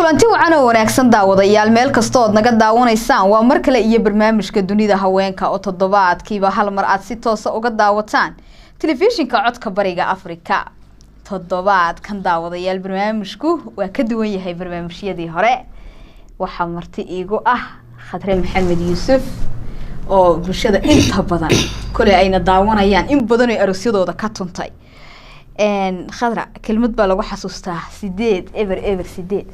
Kulanti wacan oo wanaagsan, daawadayaal, meel kasta ood naga daawanaysaan. Waa mar kale iyo barnaamijka Dunida Haweenka oo toddobaadkiiba hal mar aad si toosa uga daawataan telefishinka Codka Bariga Afrika. Toddobaadkan, daawadayaal, barnaamijku waa ka duwan yahay barnaamijyadii hore. Waxaa marti iigu ah Khadre Maxamed Yuusuf oo bulshada inta badan koley ayna daawanayaan in badan oy aroosyadooda ka tuntay. Khadra, kelmad baa lagu xasuustaa, 8-0-0-8.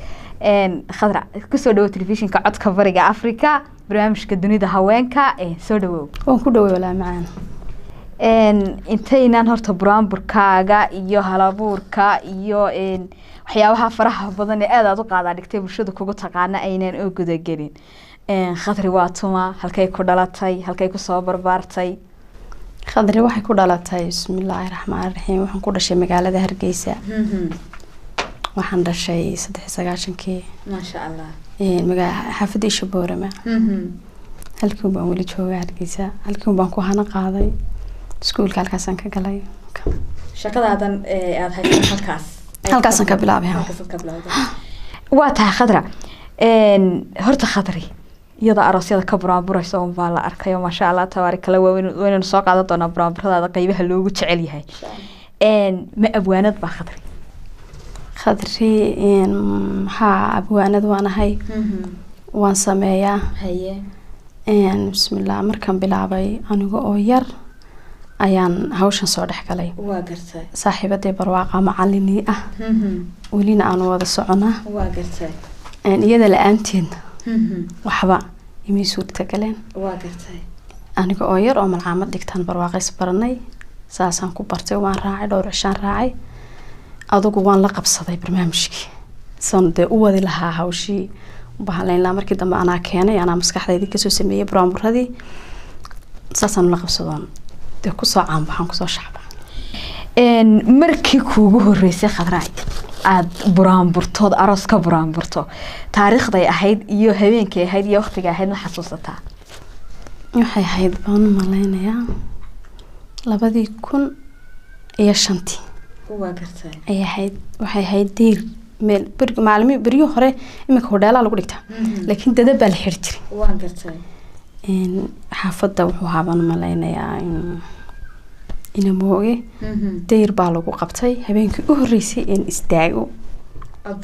Khadra, kusoo dhawow telefishinka Codka Bariga Africa, barnaamijka Dunida Haweenka. Soo dhawow. Waan ku dhaway, walaa macaan. Intaynaan horta buraanburkaaga iyo halabuurka iyo waxyaabaha faraha badan ee aad aad u qaadaa dhigtay bulshada kugu taqaana aynaan oo gudagelin, Khadri waa tuma? Halkay ku dhalatay? Halkay kusoo barbaartay? Khadri waxay ku dhalatay, bismillaahi raxmaani raxiim, waxaan ku dhashay magaalada Hargeysa. Waxaan dhashay 93-kii. Maasha Allah. Xaafadda Isha Boorama. Halkii baan weli jooga Hargeysa, halkii baan ku hana qaaday, iskuulka halkaasaan ka galay. Shaqadaadan aada haysan halkaas? Halkaasaan ka bilaabay. Halkaasaad ka bilowday. Waa tahay, Khadra. Horta Khadri iyadoo aroosyada ka buraanburaysa un baa la arkayo, maasha Allah, tabaarikala. Waynanu soo qaadan doonaa buraanburadaada qeybaha loogu jecel yahay. Ma abwaanad baa Khadri? Khadri maxaa, abwaanad waan ahay, waan sameeyaa. Bismillah, markaan bilaabay aniga oo yar ayaan hawshan soo dhex galay. Waa gartay. Saaxiibadii Barwaaqa macalinii ah, welina aanu wada soconaa. Waa gartay. Iyada la-aanteedna waxba imay suurta galeen. Waa gartay. Aniga oo yar oo malcaamad dhigtaan Barwaaqays baranay, saasaan ku bartay. Waan raacay, dhowr cishaan raacay, adugu waan la qabsaday barnaamijkii, san dee u wadi lahaa hawshii bahalayn lahaa. Markii dambe anaa keenay, anaa maskaxdaydii kasoo sameeyey buraanburadii, saasaan ula qabsadoon dee kusoo caanbaxaan, kusoo shacba. Markii kuugu horeysay, Khadraay, aada buraanburtood, aroos ka buraanburto, taariikhday ahayd iyo habeenkay ahayd iyo waqtigay ahayd ma xasuusataa? Waxay ahayd baan u malaynayaa 2005-tii. Waa gartay. Ay ahayd, waxay ahayd deyr meel ber maalmi beryo hore. Iminka hodheelaa lagu dhigtaa, laakiin dada baa la xiri jiray. Waan gartay. Xaafadda wuxuu ahaa baan u malaynayaa Inamooge, deyr baa lagu qabtay. Habeenkii u horreysay een istaago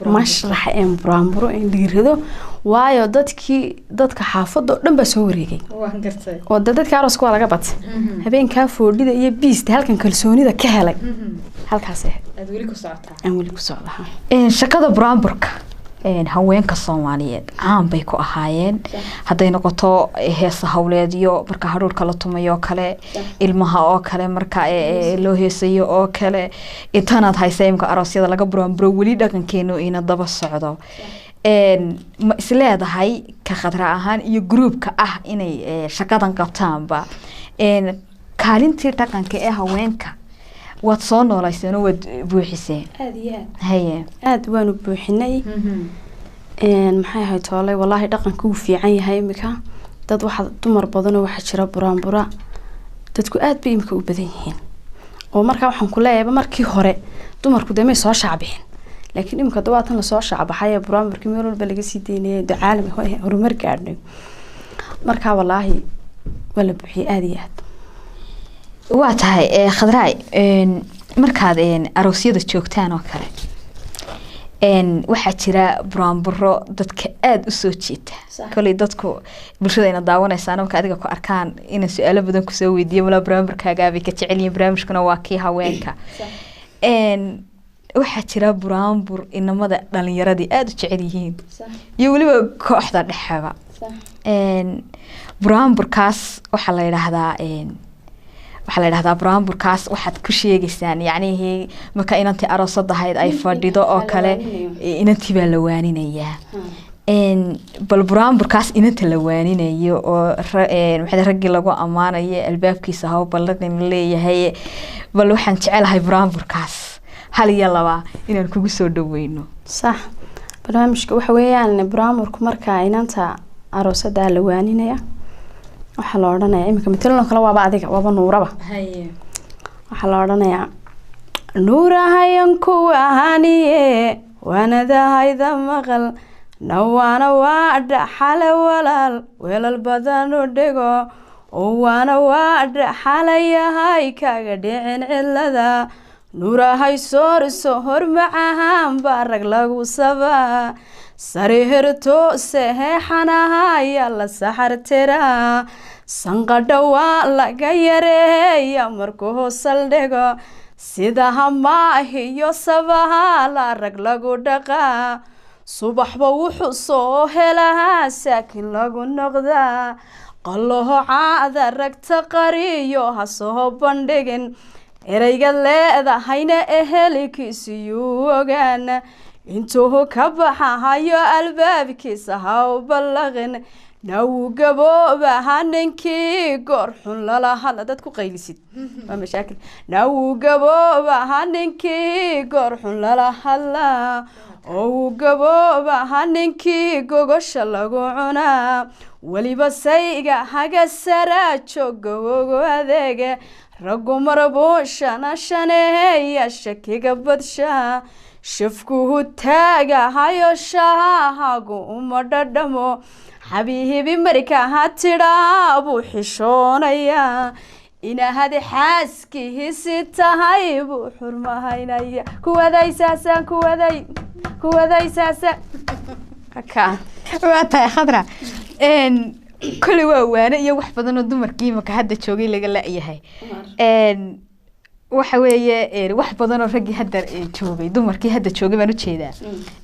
mashraxa een buraanburo een dhiirado, waayo dadkii, dadka xaafadda oo dhan baa soo wareegay. Waan gartay. Oo de dadka arooska waa laga batay habeenkaa. Foodhida iyo biista halkan kalsoonida ka helay halkaas ahayd. Aada weli ku socotaa? Aan weli ku socdaha. Shaqada buraanburka haweenka Soomaaliyeed caan bay ku ahaayeen, hadday noqoto heesa hawleedyo marka hadhuurka la tumayo oo kale, ilmaha oo kale marka loo heesayo oo kale. Intanaad haysa imka aroosyada laga buraanburo, weli dhaqankeenu ina daba socdo. Ma isleedahay ka Khadra ahaan iyo gruubka ah inay shaqadan qabtaanba, kaalintii dhaqanka ee haweenka waad soo noolayseen oo waad buuxiseen? Aada iyo aad. Haye. Aada waanu buuxinay. Maxay ahayd toolay, wallaahi dhaqanka wuu fiican yahay imika. Dad waxaa dumar badanoo waxaa jira buraanbura, dadku aada bay imika u badan yihiin. Oo markaa waxaan ku leeyahayba markii hore dumarku dee may soo shaacbixin, laakiin imika dawaatan lasoo shaacbaxay ee buraanburkii meel walba laga sii daynayay, dee caalam horumar gaadhnay. Markaa wallaahi waa la buuxiyey aada iyo aada. Waa tahay. Khadraay, markaad aroosyada joogtaan oo kale, waxaa jira buraanburo dadka aada u soo jiita. Koley dadku bulshada daawanaysaa marka adiga ku arkaan inay su-aalo badan kusoo weydiiyo, malaa buraanburkaagaabay ka jecel yihiin. Barnaamijkuna waa kii haweenka. Waxaa jira buraanbur inamada dhalinyaradii aada u jecel yihiin iyo weliba kooxda dhexeba. Buraanburkaas waxaa la yidhaahdaa, waxaa la yidhahdaa buraanburkaas waxaad ku sheegaysaan yacnihii marka inantii aroosad ahayd ay fadhido oo kale, inantii baa la waaninayaa. Bal buraanburkaas inanta la waaninayo oo maxay raggii lagu ammaanayo, albaabkiisa haw ballaqin leeyahay, bal waxaan jecelahay buraanburkaas hal iyo laba inaan kugu soo dhaweyno. Sax, barnaamijka waxa weeyaan buraanburku marka inanta aroosadaa la waaninaya, waxaa la odhanayaa iminka matalan oo kale, waaba adiga, waaba Nuuraba. Waxaa la odhanayaa: Nuurahayan kuwa haniye, waanadahayda maqal. Nawaana waa dhaxale walaal, weelal badan u dhigo oo waana waa dhaxalayahay kaga dhicin cidlada. Nuurahay sooriso hormacahaan baa rag lagu sabaa, sariirto seexanaha la saxar tiraa, sanqadha waa laga yareeya markuu saldhigo, sida hamaahiyo sabaha la rag lagu dhaqaa, subaxba wuxuu soo helaa saakin lagu noqdaa. Qalaho caada ragta qariyo ha soo bandhigin, ereyga leedahayna ehelikiisiyuu ogaan, intuu ka baxahayo albaabkiisa ha u ballaqin. Nawuu gaboobaha ninkii goor xun lala hadla, dad ku qaylisid waa mashaakil. Nawuu gaboobaha ninkii goor xun lala hadlaa, oo wuu gaboobaha ninkii gogosha lagu cunaa, weliba sayga haga saraa jooga ogu adeega. Raggu marbuushana shaneeya shakiga badshaa, shafkuhu taagahayo shahaagu uma dhadhamo, xabiihibi markaha tidhaa buu xishoonayaa, inahad xaaskihiisi tahay buu xurmahaynaya. Kuwadaysaasaan kuwaday kuwadaysaasa ka. Waa tahay Khadra, kolley waa waane iyo wax badan oo dumarkii imaka hadda joogay laga la-yahay. Waxa weeye wax badan oo raggii hadda joogay, dumarkii hadda joogay baan ujeedaa,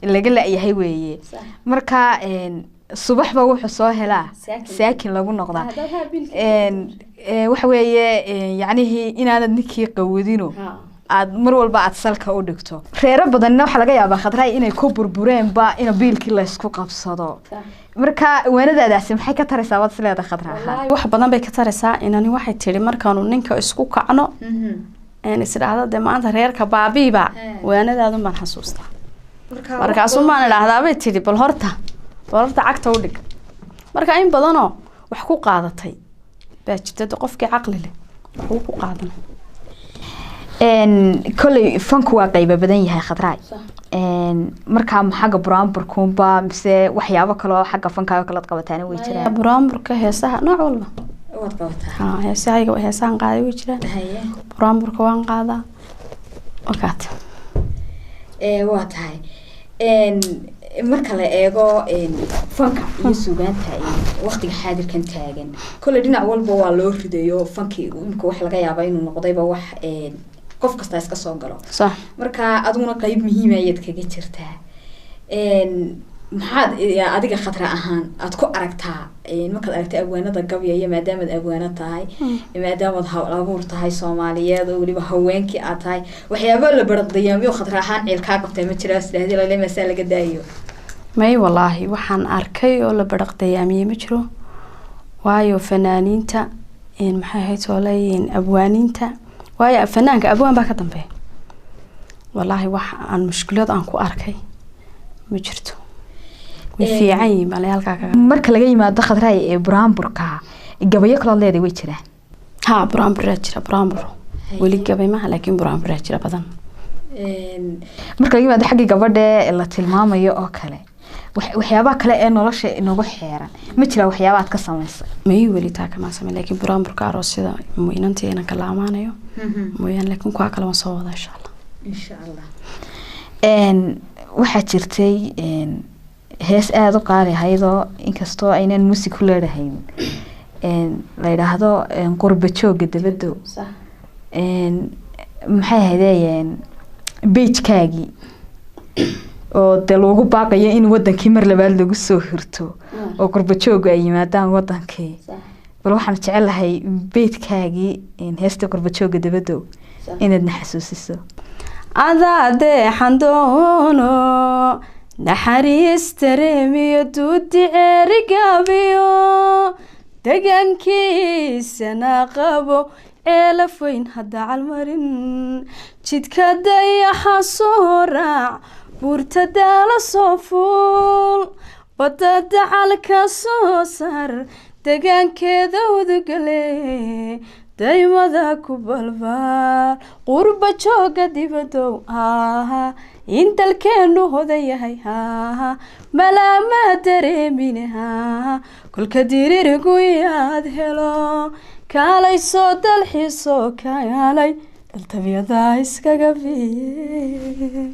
laga la-yahay weeye. Marka subaxba wuxuu soo helaa saakin lagu noqdaa. Waxa weeye yacnihii inaanad ninkii qawadino, aad mar walba aad salka u dhigto. Reero badanna waxaa laga yaabaa, Khadraay, inay ku burbureenba in biilkii laysku qabsado. Marka waanadaadaasi maxay ka taraysaa baad isleedahay, Khadra ahaan? Wax badan bay ka taraysaa. Inani waxay tidhi markaanu ninka isku kacno isdhaahda dee maanta reerka baabiiba, waanadaadun baan xasuustaa, markaasuu maan idhaahdaa bay tidhi bal horta cagta u dhig. Marka in badanoo wax ku qaadatay baa jirta de, qofkii caqli leh waxbuu ku qaadanay. Kolley fanku waa qaybo badan yahay, Khadraay. Markaa ma xagga buraanburkuunba mise waxyaabo kaloo xagga fankaaga kalaad qabataana way jiraan? Buraanburka, heesaha nooc walba waad qabataa? Ha, heesahayga heesahan qaaday way jiraan, buraanburka waan qaadaa wakaat. Waa tahay. Marka la eego fanka iyo suugaanta waqtiga xaadirkan taagan, kolley dhinac walba waa loo ridayo fankii. Imika waxa laga yaabaa inuu noqdayba wax qof kasta iska soo galo. Marka adiguna qeyb muhiima ayaad kaga jirtaa. Maxaad adiga Khadra ahaan aad ku aragtaa markaad aragtay abwaanada gabyaya, maadaamaad abwaano tahay, maadaamaad hawl abuur tahay soomaaliyeed oo weliba haweenkii aad tahay, waxyaaba la baraqdayaamiyo Khadra ahaan ciil kaa qabtay ma jiraa sidahdii lalemasaa laga daayo? May, walaahi waxaan arkay oo la baraqdayaamiyey ma jiro, waayo fanaaniinta maxay ahayd soo leeyihiin abwaaniinta, waayo fanaanka abwaan baa ka dambeeya. Walaahi wax aan mushkilad aan ku arkay ma jirto, way fiican yihiin bale halkaa kaga. Marka laga yimaado, Khadraay, ee buraanburka, gabayo kalood leedahay way jiraan? Ha, buraanburaa jira, buraanbur weli gabay maha, laakiin buraanburaa jira badan. Marka laga yimaado xaggii gabadha la tilmaamayo oo kale, waxyaabaha kale ee nolosha inagu xeeran ma jiraa waxyaaba aad ka samaysay? May, weli taa kamaan samayn, laakiin buraanburka aroosyada inantii inanka la amaanayo mooyaane, laakiin kuwa kale waan soo wadaa insha Allah. Insha Allah. Waxaa jirtay hees aada u qaali ahaydoo inkastoo aynan muusig ku leedahayn, la yidhaahdo qurba joogga dabado. Maxay ahaydeen beijkaagii oo dee loogu baaqayo in wadankii mar labaad lagu soo hirto oo qurba jooggu ay yimaadaan wadankii? Bal waxaan jecelahay beydkaagii heesta qurba joogga dabadow inaad na xasuusiso. Adaa deexan doono naxariis dareemiyo duudi ceerigaabiyo degaankiisana qabo, ceelaf weyn hadda calmarin, jidka dayaxa soo raac, buurta daala soo fuul, badda dacalka soo saar, degaankeeda udugale. Daymada ku balbaal qurba jooga dibadow, haha, in dalkeenu hodan yahay, haha, malaamaa dareemine, haha, kolka diririgu yaad helo, kaalay soo dalxiisoo, kaalay daltabyada iskaga fiye.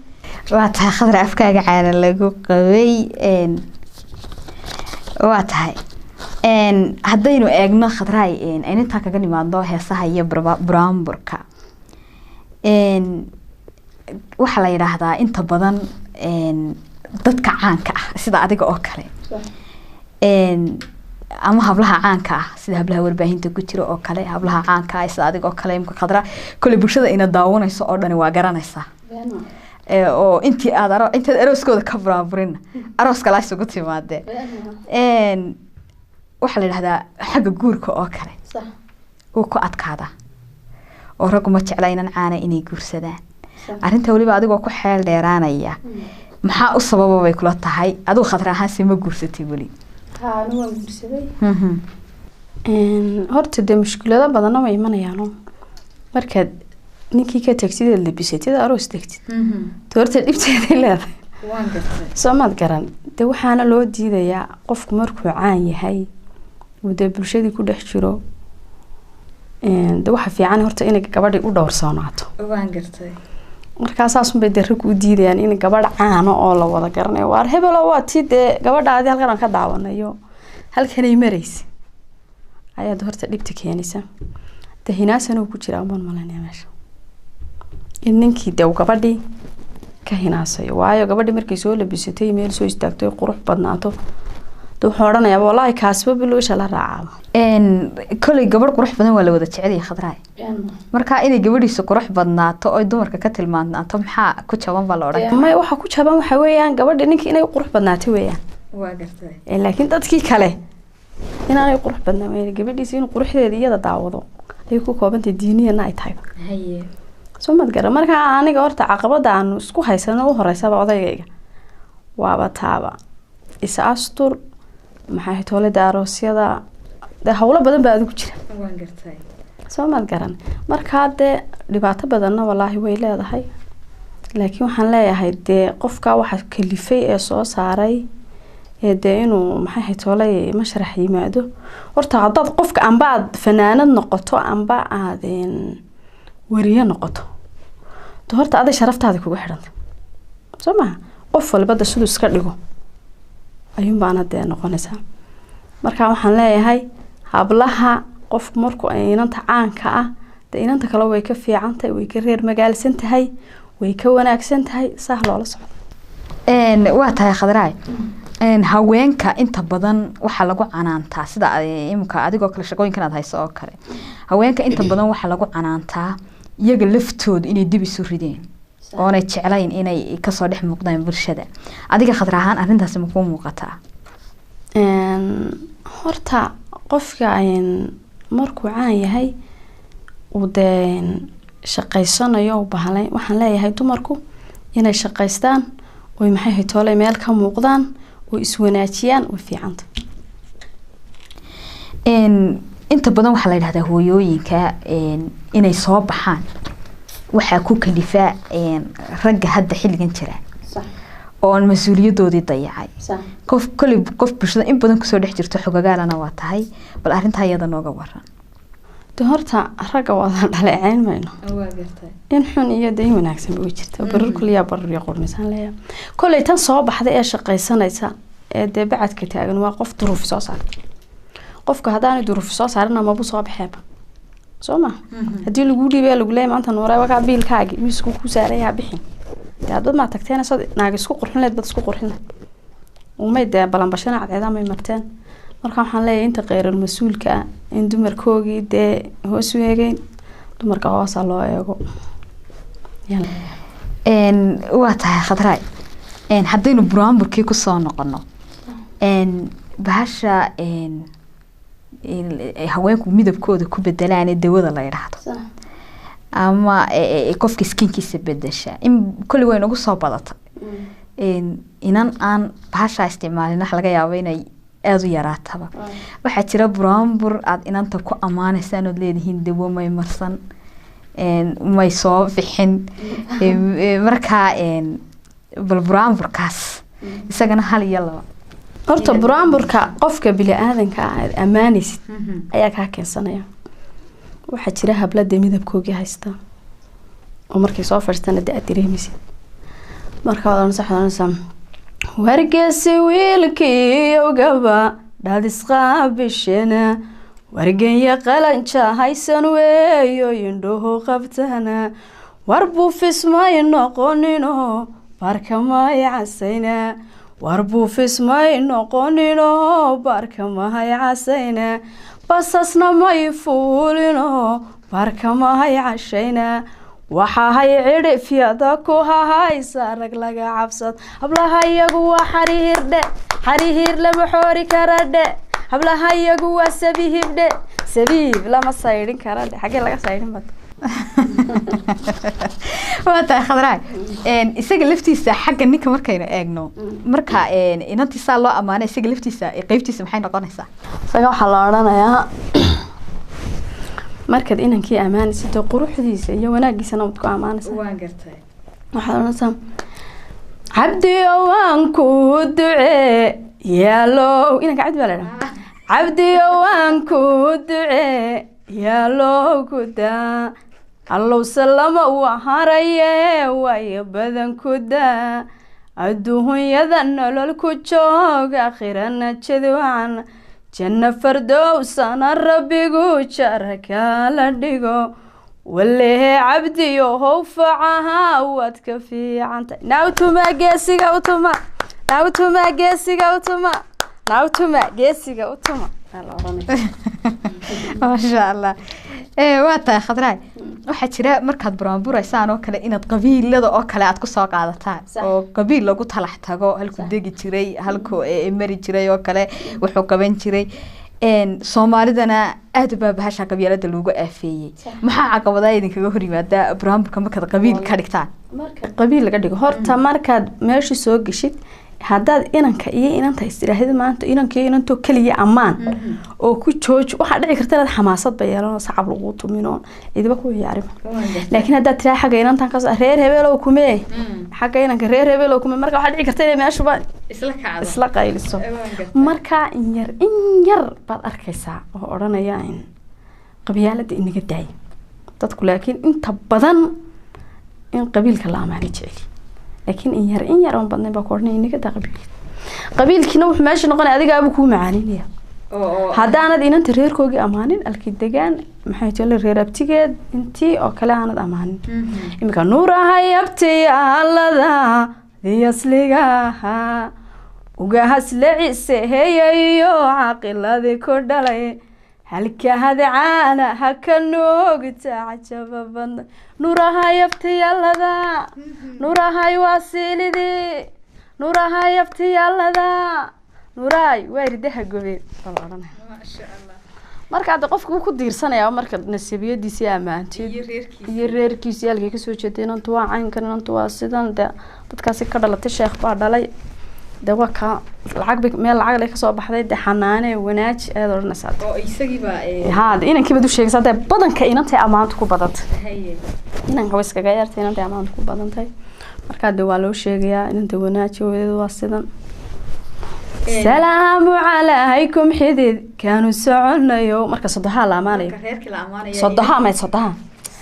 Waa tahay Khadra, afkaaga caana lagu qabay. Waa tahay, haddaynu eegno Khadraay, aynu intaa kaga nimaadno heesaha iyo buraanburka, waxaa la yidhaahdaa inta badan dadka caanka ah sida adiga oo kale ama hablaha caanka ah sida hablaha warbaahinta ku jira oo kale, hablaha caanka ah sida adiga oo kale, imka Khadra kole bulshada ina daawanayso oo dhani waa garanaysaa, oo intii aad intaad arooskooda ka buraanburina aroos kala isugu timaadeen. Waxaa la yidhahdaa xagga guurka oo kale wuu ku adkaadaa oo raggu ma jecla inan caana inay guursadaan. Arrinta weliba adigoo ku xeel dheeraanaya, maxaa u sababa bay kula tahay? Adigu Khadra ahaan se ma guursatay weli? Waan guursaday. Horta dee mushkilado badanna way imanayaano markaad ninkii ka tagtid eed labisatid aroos tagtid, de horta dhibteeday leedahay, soo maad garan? De waxaana loo diidayaa qofku markuu caan yahay uu dee bulshadii ku dhex jiro, de waxa fiican horta inay gabadhii u dhowrsoonaato. Markaa saasunbay dee raggu u diidayaan in gabadh caano oo la wada garanayo, waar hebelo waa tii dee gabadhaadii halkan aan ka daawanayo, halkanay maraysa, ayaad horta dhibta keenaysa. De hinaasana uu ku jiraa umaan malaynaya meesha in ninkii dee uu gabadhii ka hinaasayo, waayo gabadhii markay soo labisatay meel soo istaagto qurux badnaato, de wuxuu odhanayaa wallaahi kaasiba bilowsha la raacaaba. Koley gabadh qurux badan waa la wada jecelyahay Khadraay, marka inay gabadhiisu qurux badnaato oy dumarka ka tilmaanaato maxaa ku jaban baa la odhan karaa? May, waxa ku jaban waxa weeyaan gabadhi ninkii inay qurux badnaato weeyaan. Waa gartay. Laakiin dadkii kale inaanay qurux badnaan weeyaan, gabadhiisa inuu quruxdeeda iyada daawado ayay ku koobantay, diiniyana ay tahay. Soo maad garan? Marka aniga horta caqabada aanu isku haysano u horeysaba odaygayga waaba taaba is astur, maxay toolada aroosyada, dee howlo badan baa adigu jira. Waan gartay. Soo maad garan? Markaa dee dhibaato badanna wallaahi way leedahay, laakiin waxaan leeyahay dee qofka waxa kalifay ee soo saaray ee dee inuu maxay ahayd toolay mashrax yimaado, horta haddaad qofka amba aad fanaanad noqoto amba aad weriye noqoto, de horta aday sharaftaada kugu xidhanta, soo maha? Qof walba de siduu iska dhigo ayuunbaana dee noqonaysaa. Marka waxaan leeyahay hablaha, qofku markuu inanta caanka ah dee inanta kale way ka fiican tahay, way ka reer magaalsan tahay, way ka wanaagsan tahay, saa loola socdo. Waa tahay Khadraay. Haweenka inta badan waxaa lagu canaantaa sida imika adigoo kale shaqooyinkan aad hayso oo kale, haweenka inta badan waxaa lagu canaantaa iyaga laftooda inay dib isu rideen oonay jeclayn inay kasoo dhex muuqdaan bulshada. Adiga Khadra ahaan arrintaasi ma kuu muuqataa? Horta qofka markuu caan yahay uu dee shaqaysanayo u bahlay, waxaan leeyahay dumarku inay shaqaystaan oy maxay ahayd toolay meel ka muuqdaan oo iswanaajiyaan way fiicanta. Inta badan waxaa la yidhahdaa hooyooyinka inay soo baxaan waxaa ku kalifaa ragga hadda xilligan jira oon mas-uuliyadoodii dayacay. Qof koley qof bulshada in badan kusoo dhex jirto xogagaalana waa tahay, bal arrintaa iyada nooga waran. De horta ragga waadan dhaleeceyn mayno, in xun iyo de in wanaagsan ba way jirta, barar kuliyaa barar iyo qurmisaan leeyahay. Kolley tan soo baxday ee shaqaysanaysa ee dee bacadka taagan waa qof duruufi soo saartay. Qofka haddaanay duruufi soo saarin amabu soo baxeeba, soo ma? Haddii lagu dhiibay lagu leeyahay maanta nuuray wakaa biilkaagi miisku ku saaran yahaa bixin, dee haddaad maa tagteen soo naag isku qurxin leed bad isku qurxin lahayd umay dee balanbashana cadceedaa may marteen. Marka waxaan leeyahay inta kheyral mas-uulka ah in dumarkoogii dee hoos u eegeyn, dumarka hoosa loo eego. Waa tahay Khadraay. Haddaynu buraanburkii kusoo noqono, bahasha haweenku midabkooda ku bedelaan ee dawada la yidhaahdo ama qofka skinkiisa bedesha in kolli way nagu soo badatay. Inan aan bahashaa isticmaalin waxa laga yaaba inay Aada u yaraataba waxaa jira buraanbur aada inanta ku ammaanaysaan ood leedihiin dawo may marsan, may soo bixin. Markaa bal buraanburkaas isagana hal iyo laba. Horta buraanburka qofka bini-aadanka ah aad ammaanaysid ayaa kaa keensanaya. Waxaa jira hablada midabkoogii haysta oo markay soo fadhiistaan dee aad dareemaysid. Marka waad oranaysaa, waxaad oranaysaa wargeysi wiilkii gaba dhaad isqaabishena, wargenya qalanja haysan weeyo, indhuhu qabtana war buufis may noqonino, barka may casayna, war buufis may noqonino, barka mahay casayna, basasna may fuulino, barka mahay cashayna, waxahay cidhifyada ku hahaysa rag laga cabsad. Hablaha iyagu waa xarihiirdhe, xarihiir lama xoori kara dhe. Hablaha iyagu waa sabiibdhe, sabiib lama saydhin kara dhe. Xaggee laga saydhin bad? Waa tahay, Khadraay. Isaga laftiisa xagga ninka markaynu eegno, marka inantii saa loo ammaanay, isaga laftiisa qeybtiisa maxay noqonaysaa? Isaga waxaa la odhanayaa markaad inankii ammaanaysid dee quruxdiisa iyo wanaagiisana waad ku ammaanaysaa. Waan gartay. Waxaad odhanaysaa cabdiyo waan ku ducee yaalow. Inanka cabdi baa la idhaha. Cabdiyo waan ku ducee yaalow, ku daa allow salama waa haraye, waayo badan ku daa, adduunyada nolol ku joog, aakhirana jadwacan janno fardowsana rabbigu jara kala dhigo. Walehe cabdiyo how facaha waad ka fiicantay. Naawtuma geesiga utuma, naawtuma geesiga utuma, naawtuma geesiga utuma aa la oranaya. Maasha Allah. Waa tahay, Khadraay. Waxaa jira markaad buraanburaysaan oo kale inaad qabiilada oo kale aad kusoo qaadataan oo qabiil lagu talax tago, halkuu degi jiray, halkuu mari jiray oo kale, wuxuu qaban jiray. Soomaalidana aad baa bahasha qabyaalada loogu aafeeyey. Maxaa caqabadaha idinkaga hor yimaada buraanburka markaad qabiil ka dhigtaan? Marka qabiil laga dhigo, horta markaad meesha soo geshid, haddaad inanka iyo inanta istiraahid maanta inanka iyo inantoo keliya ammaan oo ku jooji, waxaa dhici karta inaad xamaasad ba yeelan oo sacab lagu tumin oo cidiba ku ciyaarima. Laakiin haddaad tiraa xagga inantan kasoo reer hebeelow kumee, xagga inanka reer hebeelow kumee, marka waxaa dhici karta inay meeshuba isla kacdo, isla qayliso. Marka in yar in yar baad arkaysaa oo odhanaya in qabyaalada inaga daay dadku, laakiin inta badan in qabiilka la amaanay jeceli, laakiin in yar in yar oon badnayn baa ku odhanaya inaga daa qabiilka. Qabiilkiina wuxuu meesha noqonaya adigaabuu kuu macaaninaya haddaanad inanta reerkoogii amaanin, alkii degaan maxay tole reer abtigeed intii oo kale aanad amaanin. Iminka nuurahay abtiyaalada diyasligaha ugahasle ciseheyayo caqiladii ku dhalay, halka hadcaana ha ka noogta cajaba badna. Nuurahay abtiyaalada, nuurahay waa siilidii, nuurahay abtiyaalada, nuurahay waa ridaha gobeed baa la odhanaya. Marka hadda qofku wuu ku diirsanaya marka nasiibiyadiisii ammaantid iyo reerkiisii halkay kasoo jeeday, inantu waa caynkan, inantu waa sidan, de dadkaasi ka dhalatay, sheekh baa dhalay, de waa ka lacag bay meel lacag leh kasoo baxday, de xanaane wanaaji ayaad odhanaysaa. Oo isagiiba Haa, de inankii baad u sheegaysaa. Dee badanka inantay ammaantu ku badantay, inanka way iskaga yartay, inantay ammaantu ku badantay. Markaa de waa loo sheegayaa inanta wanaaji, hooyadu waa sidan. Salaamu calaykum xidid kaanu soconayo. Marka sodohaa la amaanayo, reerkii la amaanaya, sodoha may sodoha.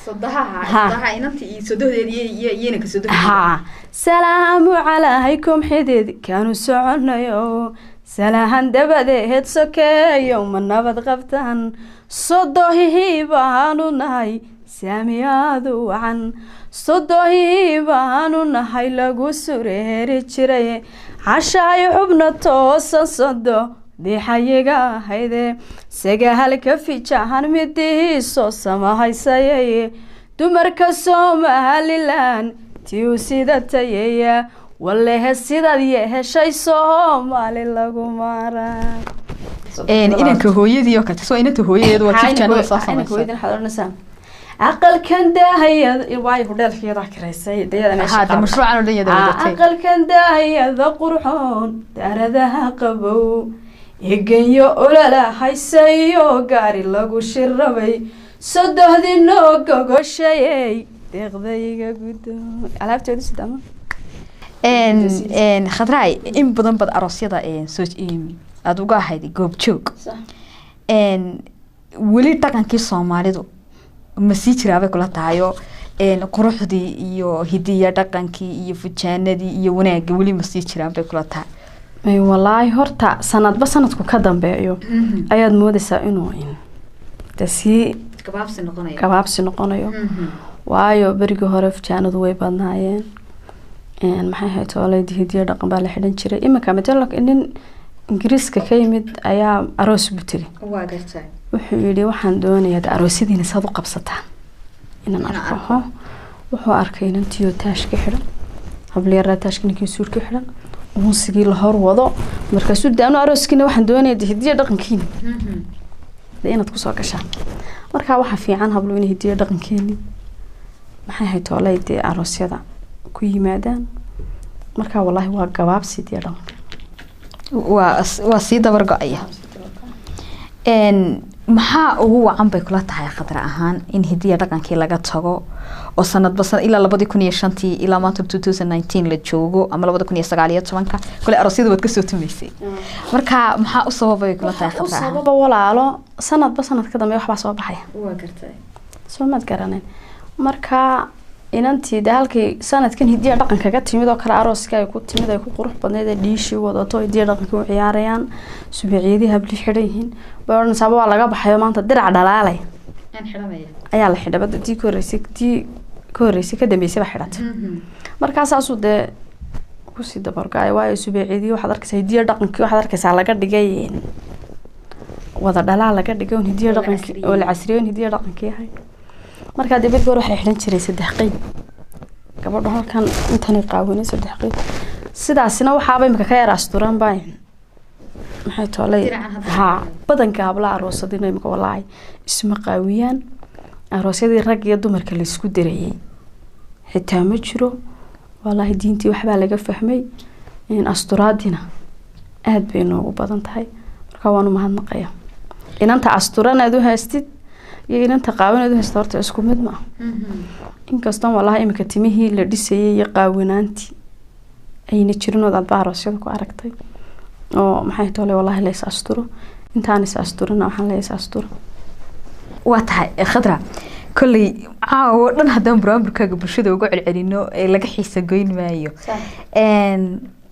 Sodohaha. Ha. Sodoha inanta iyo sodohdeed iyo inanka sodohdeeda. Haa, salaamu calaykum xidid kaanu soconayo, salaahan dabadeed sokeeyo, ma nabad qabtaan? Sodohihii baanu nahay saamiyaadu wacan, sodohihii baanu nahay lagu sureeri jiray cashaay xubna toosan, sodo dixayiga ahayde sagahalka fijahan midihiisoo samahaysayay, dumarka Somalilan tiu sida tayaya, walehe sidaad yeeshay Soomaali lagu maraa. Inanka hooyadii oo kale, soo inanta hooyadeed waa tif jannada soo samaysay. Aqalkan daahayada waayo hudheelkeeda kiraysay dayada meesha haa, de qaabisay. Mashruucan oo dhan yada wadatay. Aqalkan daahayada qurxoon, daaradaha qabow Igenyo olala haysayo gaari lagu shirabay, sodohdinoo gogoshayey, deeqdayga guddo alaabteedu sidama. Khadraay, in badan baad aroosyada soo aada uga ahayd goobjoog. Weli dhaqankii Soomaalidu ma sii jiraabay kula tahayo? Quruxdii iyo hidiya dhaqankii iyo fujaanadii iyo wanaagii weli ma sii jiraan bay kula tahay? Walaahi horta sanadba sanadku ka dambeeyo ayaad moodaysaa inuu de sii gabaabsi noqonayo. Gabaabsi noqonayo, waayo berigii hore fujaanadu way badnaayeen. Maxay ahayd tooleydi, hidiyo dhaqan baa la xidhan jiray. Iminka matala nin Ingiriiska ka yimid ayaa aroos buu tegay. Waa gartay. Wuxuu yidhi, waxaan doonayaa de aroosyadiina saad u qabsataan inaan Inaan arko. Wuxuu arkay inantiyo taash ka xidhan, hablayaraa taashka, ninkii suur ka xidhan, unsigii la hor wado. Markaasuu de anu arooskiina waxaan doonayaa de hidiyo dhaqankiina de inaad kusoo gashaan. Marka waxaa fiican hablo inay hidiyo dhaqankeeni, maxay ahayd tooley, dee aroosyada ku yimaadaan. Marka wallaahi waa gabaabsi diyo dhaqanka. Waa sii dabar go-aya. Maxaa ugu wacan bay kula tahay, Khadra ahaan, in hidiya dhaqankii laga tago oo sanadba sanad ilaa 2005-tii ilaa maanta 2019 la joogo ama 2019-ka kole aroosyada waad kasoo tumaysay? Marka maxaa u sababay kula tahay, u Khadra ahaan? Sababa walaalo, sanadba sanad ka dambe waxbaa soo baxaya. Waa gartay. Soo maad garaneen? Marka inantii de halkii sanadkan hidiya dhaqanka ka timid oo kale, arooska ay ku timid ay ku qurux badneyd ee dhiishii wadato, hidiya dhaqanka u ciyaarayaan, subacyadii habli xidhan yihiin, bay odhanaysaaba waa laga baxayo, maanta dirac dhalaalay ayaa la xidhay. Badda tii ka horreysay, tii ka horreysay, ka dambeysay baa xidhatay. Markaa saasuu dee kusii dabargo-ay, waayo subacyadii waxaad arkaysaa, hidiya dhaqankii waxaad arkaysaa laga dhigay wada dhalaal laga dhigay oon hidiya Oo la dhaqankii oo la casriyeeyey. Casriyeey oon hidiya dhaqankii ahay. Markaa dee berigi hore waxay xidhan jiray saddex qeyb gabadho, halkan intanay qaawanay saddex qeyb. Sidaasina waxaaba imika ka yar asturan baa, maxay toolay. Diracan hadda Haa, badanka hablaha aroosadina imika walaahi isma qaawiyaan. Aroosyadii rag iyo dumarka la isku darayay xitaa ma jiro. Walaahi diintii waxbaa laga fahmay in asturaadina aada bay noogu badan tahay. Marka waan u mahadnaqaya. Inanta asturan aad u haystid iyo inanta qaawan aad u haystid horta isku mid ma ah, inkastoo walaahi imika timihii la dhisayay iyo qaawanaantii ayna jirin ood adba aroosyada ku aragtay oo, maxay tole, walaahi la is asturo. Intaan is asturina waxaan la is asturo. Waa tahay, Khadra. Kolley caawo dhan haddaan buraamburkaaga bulshada uga celcelino ee laga xiisa goyn maayo.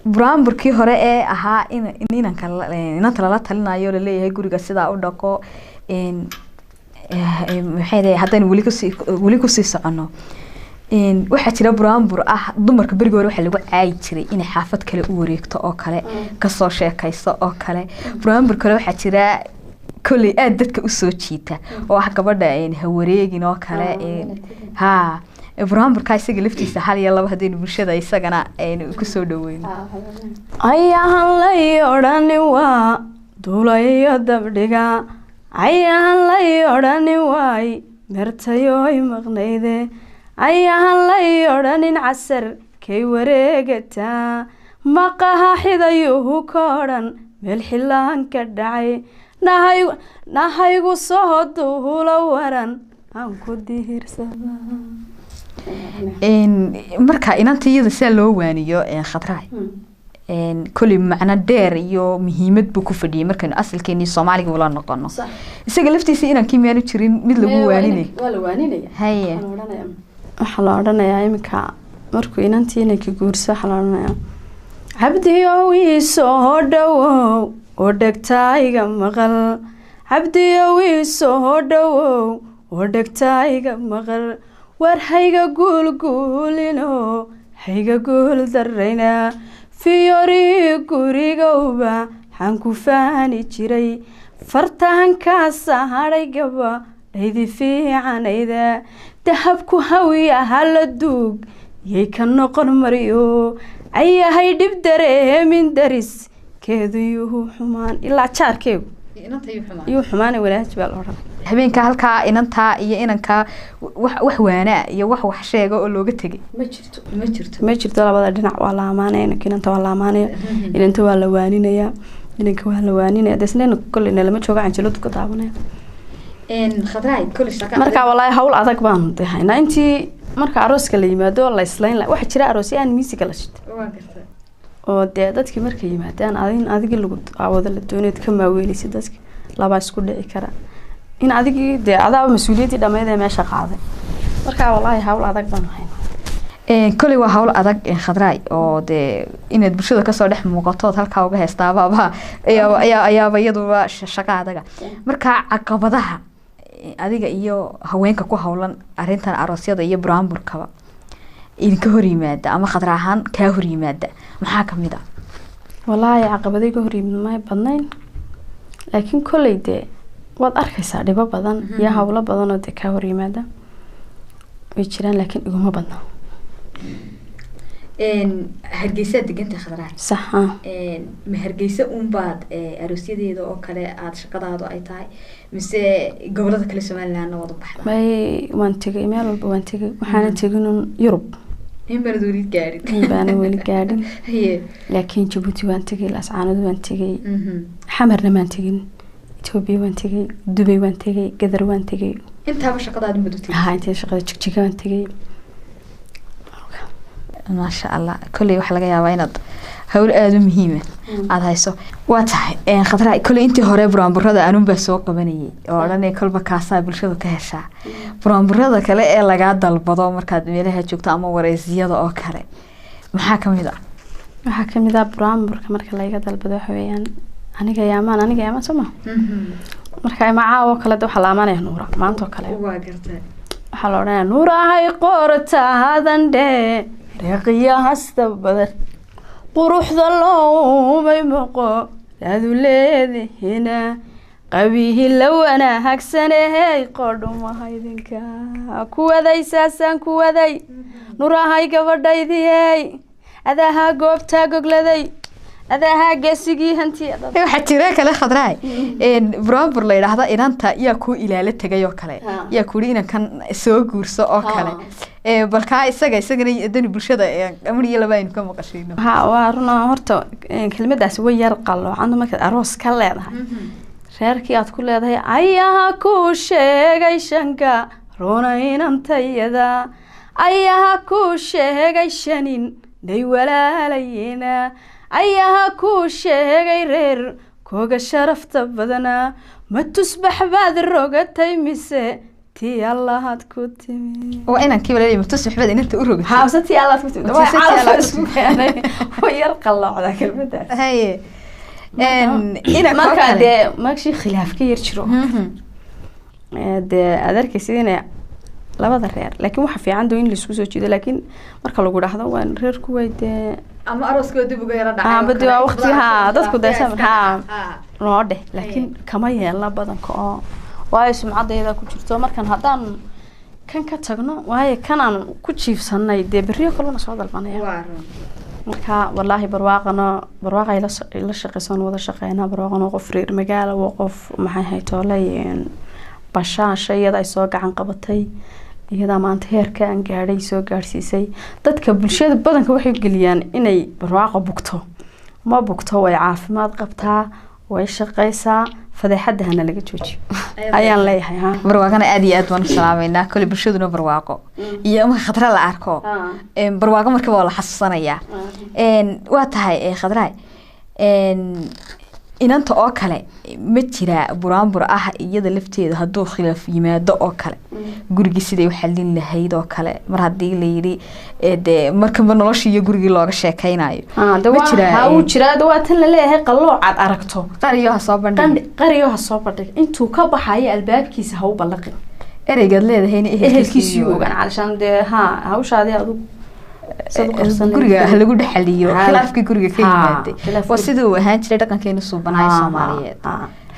Buraamburkii hore ee ahaa in inanka inanta lala talinayo, laleeyahay guriga sidaa u dhaqo, maxay leeyahay, haddaynu weli kusii soconno, waxaa jira buraambur ah dumarka berigi hore waxaa lagu caayi jiray inay xaafad kale u wareegto oo kale, kasoo sheekayso oo kale. Buraambur kale waxaa jira kolley aada dadka usoo jiita oo ah gabadha ha wareegin oo kale. Ha buraamburka isaga laftiisa hal iyo laba haddaynu bulshada isagana aynu kusoo dhaweyno. Ayahan lay odhani waa duulayo dabdhiga, ayahan lay odhani waay mertayoy maqnayde, ayahan lay odhanin casar kay wareegataa, maqaha xidayuhu ka odhan meel xilaan ka dhacay, nahay nahaygu soo duulo waran aan ku diirsadaa. Marka inanta iyada sidaa loo waaniyo, Khadraay, kolley macno dheer iyo muhiimad buu ku fadhiyay markaynu asalkeenii Soomaaliga ula noqono. Isaga laftiisa inankii miyaanu jirin mid lagu waaninay? Waa la waaninaya. Haye. Waxaa la odhanayaa iminka markuu inantii inanka guurso, waxaa la odhanayaa, cabdiyow iisoo dhowow oo dhegtayga maqal, cabdiyow iisoo dhowow oo dhegtayga maqal, war hayga guulguulino, hayga guul darayna, fiyorii gurigowba xaan ku faani jiray, fartahankaasa hadhay gaba dhaydi fiicanayda, dahabku hawiya hala duug yay ka noqon maryo, ayahay dhib dareemin daris keedu yuhu xumaan ilaa jaarkeegu yuu xumaana wanaaj baa la odhan. Habeenka halkaa inantaa iyo inankaa wax waanaa iyo wax sheega oo looga tegay ma jirto. Ma jirto. Ma jirto. Labada dhinac waa la amaanaya. Inanka inanta waa la amaanaya, inanta waa la waaninayaa. Inanka waa la waaninaya, dee isna inanka kolley nalama jooga, canjaladu ka daawanaya. Khadraay, koley shaqa Marka walaahi hawl adag baanu dee haynaa. Intii marka arooska la yimaado la islayn la, waxaa jira aroosyo aan miisiga la shito Waa gartay. oo dee dadkii markay yimaadaan adin adigii lagu daawado la doonayd ka maaweeleysa, dadki labaa isku dhici kara in adigii dee adaaba mas-uuliyaddii dhammayd ee meesha qaaday. Marka walaahi hawl adag baanu haynaa. Koley waa hawl adag, Khadraay, oo dee inaad bulshada kasoo dhex muuqatood halkaa uga heestaabaaba ayaaba iyaduba shaqo adaga. Marka caqabadaha adiga iyo haweenka ku hawlan arrintan aroosyada iyo buraanburkaba idinka hor yimaada ama Khadra ahaan kaa hor yimaada maxaa kamid ah? Walaahi caqabaday ka hor yimid may badnayn, laakiin kolley dee waad arkaysaa dhibo badan iyo hawlo badan oo dee kaa hor yimaada way jiraan, laakiin iguma badna. Hargeysaad deganta, Khadraay? Sax ah. Ma Hargeysa unbaad aroosyadeeda oo kale aada shaqadaadu ay tahay mise gobolada kale Somalilandna waad u baxdaa? May, waan tegay, meel walba waan tegay. Waxaana tegin un Yurub. In baanad weli gaadhin? In baana weli gaadhin. Laakiin Jabuuti waan tegay, Laascaanood waan tegay, Xamarna maan tegin, Etoobiya waan tegay, Dubay waan tegay, Gadar waan tegay. Intaaba shaqadaadu baad u tegay? Haa, intee shaqada, Jigjiga waan tegay. Maasha Allah. Kolley waxaa laga yaabaa inaad hawl aada u muhiima aada hayso. Waa tahay, Khadra, kolley intii hore buraanburada anunbaa soo qabanayay oo odhanay kolba kaasaa bulshadu ka heshaa. Buraanburada kale ee lagaa dalbado markaad meelaha joogto ama wareysiyada oo kale maxaa kamid ah? Waxaa kamid ah buraanburka marka layga dalbado waxa weeyaan aniga yaamaan, aniga yaamaan, soo ma? Marka ima caawo kale de waxaa la amaanaya Nuura maanta oo kale. Waa gartay. Waxaa la odhanaya Nuura ahay qoorta hadandhe reeqiya hasta badan quruxda loomay moqo daadu leedihina qabihi la wanaagsanehey qodhumaha idinka kuwaday saasaan kuwaday Nurahay gabadhaydiyey adahaa goobtaa gogladay adahaa geesigii hanti. Waxaa jira kale, Khadraay, buraanbur la yidhaahda inanta yaa kuu ilaalo tegay oo kale, yaa kuuri inankan soo guurso oo kale. Balkaa isaga isagana dani bulshada amar iyo laba aynu ka maqashayno. Ha, waa run. Horta kelmadaasi way yar qaloocan markaad aroos ka leedahay reerkii aad ku leedahay ayaha kuu sheegay shanka runa inantayada ayaha kuu sheegay shanin day walaalayena ayaha kuu sheegay reer kooga sharafta badanaa ma tusbax baad rogatay mise tii Allahaad ku timi. Waa inankii walaal matus waxbaad inanta u rogatay. Ha, mise tii Allahaad ku timi. Mise waa tii calaf Allahaad ku isku keenay, way yar qalloocdaa kelmadaas. Haye, inanka oo Marka kale dee markii khilaaf ka yar jiro dee aad arkaysid inay labada reer, laakiin waxa fiican doo in laisku soo jiido, laakiin marka lagu dhahdo waan reerku way dee ama arooskoo dib uga yara dhacay Ah, oo badi kale, waa inta waqti, badan haa, arooska dadku dee iska haa. dhaca. Noo dheh, laakiin kama yeelna badanka oo waayo sumcadayda ku jirto. Markan haddaan kan ka tagno, waayo kan aan ku jiifsanay dee berriyo kalena soo dalbanaya. Waa run. Marka walaahi Barwaaqana, Barwaaqa ila shaqeysan, wada shaqeynaa. Barwaaqana waa qof reer magaala, waa qof maxay ahayd tooley bashaasha, iyada ay soo gacan qabatay, iyadaa maanta heerka aan gaadhay soo gaadhsiisay. Dadka bulshada badanka waxay geliyaan inay Barwaaqo bugto. Ma bugto, way caafimaad qabtaa, way shaqeysaa. Fadeexadda hana laga joojiyo ayaan leeyahay, ha. Barwaaqana aad iyo aad baan u salaameynaa. Kole bulshaduna Barwaaqo iyo marka Khadra la arko Barwaaqo markaba waa la xasuusanayaa. Waa tahay, Khadraay, inanta oo kale ma jiraa buraanbur ah iyada lafteeda hadduu khilaaf yimaado oo kale gurigii siday u xalin lahayd oo kale, mar haddii la yidhi dee markaba noloshii iyo gurigii looga sheekeynayo? Ah, de Ma waa jiraa, ha, wuu jiraa. De waa tan laleeyahay qalloocaad aragto qariyo ha soo bandhig. Qariyo ha soo bandhig, intuu ka baxayo albaabkiisa ha u ballaqin. Ereygaad leedahayna ehelkiisii ogaan calashaan dee ha hawshaadii adigu sad u qabsan. Guriga ha lagu dhexaliyo khilaafkii guriga ka Ha, yimaaday. khilaaf Waa guriga. sidii uu ahaan jiray dhaqankeena suubanahay Soomaaliyeed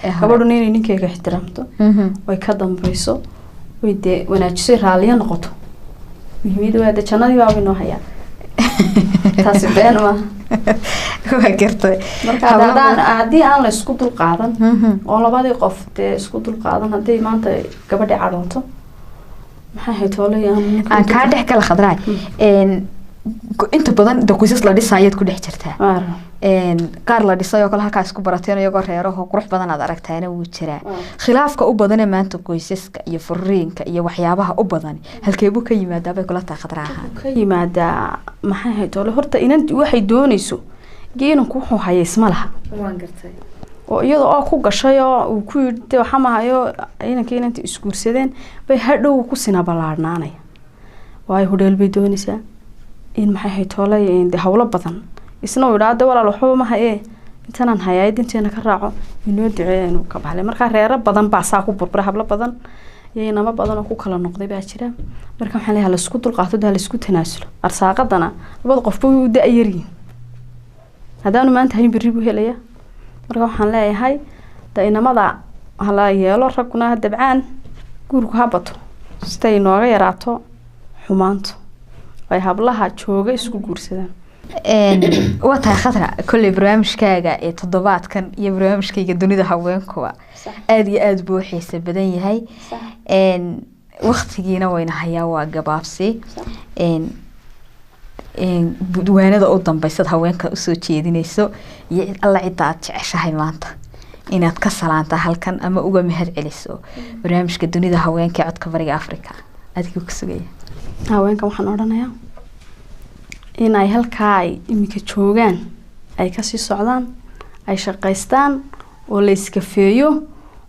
ee hore. Gabadhuna inay ninkeyga ixtiraamto, way ka dambayso, way dee wanaajiso, raalliyo noqoto. Muhiimada waa dee jannadii baaba inoo hayaa, taasi been maaha. Waa gartay. Marka haddaan haddii aan la isku dul qaadan oo labadii qof dee isku dul qaadan, hadday maanta gabadhi cadhooto maxay ahayd tooley Aan kaa dhex gala, Khadraay. Inta badan de qoysas la dhisaayaad ku dhex jirtaa. Waar. Qaar la dhisay oo kale halkaa isku barateen iyagoo reeraho qurux badan aad aragtaana wuu jiraa. Khilaafka u badanee maanta qoysaska iyo furiinka iyo waxyaabaha u badan halkeebuu ka yimaadaa bay kula tahay Khadra ahaan? Ka yimaadaa maxay ahayd ole, horta inanti waxay doonayso iyo inanku wuxuu haya isma laha. Waan gartay. Oo iyada oo ku gashay oo uu ku yidhi dee waxa mahayo, inankii inanti isguursadeen bay hadhow ku sina ballaadhnaanaya, waayo hodheel bay doonaysaa in maxay ahayd toolay de hawlo badan, isna uu yidhaa de walaal waxba ma haye, intanaan hayaay dinteena ka raaco, inoo duceeya inuu ka baxlay. Marka reero badan baa saa ku burbura, hablo badan iyo inamo badan oo ku kala noqday baa jira. Marka waxaan leeyahay laisku dulqaato, de laisku tanaasulo, arsaaqadana labada qofba way u da-yaryihin, haddaanu maanta hayn berri buu helaya. Marka waxaan leeyahay da inamada hala yeelo, ragguna ha dabcaan, guurku ha bato siday nooga yaraato xumaantu, ay hablaha jooga isku guursadaan. Waa tahay Khadra, kolley barnaamijkaaga ee toddobaadkan iyo barnaamijkayga dunida haweenkuwa aada iyo aada buu u xiisa badan yahay, waktigiina wayna hayaa, waa gabaabsi. Waanada u dambeysad haweenka usoo jeedinayso iyo cid alla cidda aad jeceshahay maanta inaad ka salaanta halkan ama uga mahad celiso barnaamijka dunida haweenka ee Codka Bariga Africa adigoo ku sugaya? Haweenka waxaan odhanayaa in ay halkaa ay iminka joogaan ay kasii socdaan, ay shaqaystaan oo la iskafeeyo,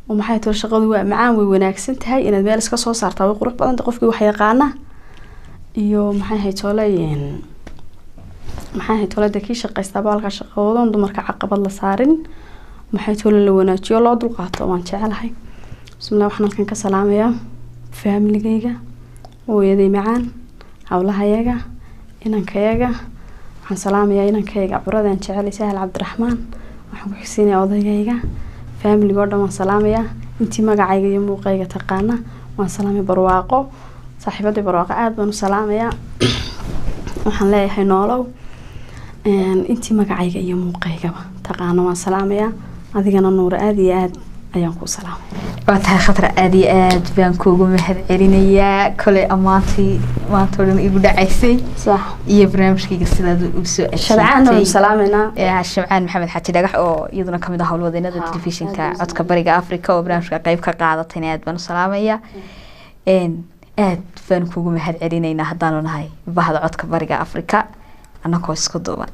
oo maxay tolo shaqadu waa macaan, way wanaagsan tahay inaad meel iska soo saartaa, way qurux badanta qofkii wax yaqaana iyo maxay ahayd tolay maxay ahayd tolay dee kii shaqaystaaba halkaa shaqadoon dumarka caqabad la saarin, maxay tolo la wanaajiyo, loo dulqaato, waan jecelahay. Bismillah, waxaan halkan ka salaamayaa faamiligayga, hooyaday macaan, hawlahayaga, inankayaga. Waxaan salaamayaa inankayga curadaan jecelay, Sahal Cabdiraxmaan. Waxaan ku xigsiinayaa odaygayga, faamiliga oo dhan waan salaamayaa, intii magacayga iyo muuqayga taqaana waan salaamay. Barwaaqo, saaxiibadii Barwaaqo aada baan u salaamayaa, waxaan leeyahay noolow. Intii magacayga iyo muuqaygaba taqaana waan salaamayaa. Adigana Nuura aada iyo aada ayaan kuu salaamay. Waa tahay Khadra, aada iyo aad baan kuugu mahad celinayaa koley ammaantii maanta oo dhan igu dhacaysay sax iyo barnaamijkayga sidaad ugu soo Shabcaanna waynu salaameynaa. Shabcaan Maxamed Xaaji Dhagax oo iyaduna kamid ah howlwadeenada telefishinka aad baan u Codka Bariga Africa oo barnaamijka qeyb ka qaadatayna aad baan u salaamaya. Aad baan kuugu mahad celinaynaa haddaanu nahay bahda Codka Bariga Africa annagoo isku duuban.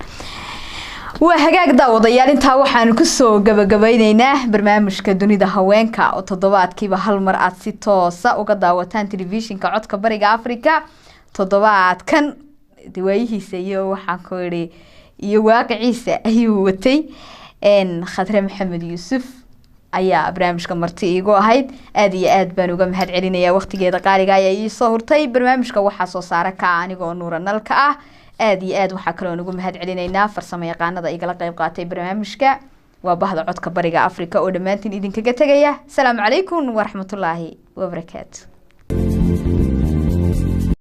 Waa hagaag daawadayaal, intaa waxaanu kusoo gabagabayneynaa barnaamijka dunida haweenka oo toddobaadkiiba hal mar aad si toosa uga daawataan telefishinka Codka Bariga Africa. Toddobaadkan diwaayihiisa iyo waxaan ku idhi iyo waaqiciisa ayuu watay. Khadre Maxamed Yuusuf ayaa barnaamijka marti iigu ahayd, aada iyo aad baan uga mahad celinayaa waqtigeeda qaaliga ayaa ii soo hurtay. Barnaamijka waxaa soo saara ka ah anigoo Nuura Nalka ah. Aada iyo aad waxaa kaloo ugu mahad celinaynaa farsamo yaqaanada igala qeyb qaatay barnaamijka. Waa bahda Codka Bariga Africa oo dhammaantiin idinkaga tegaya. Asalaamu calaykum waraxmatullaahi wabarakaatu.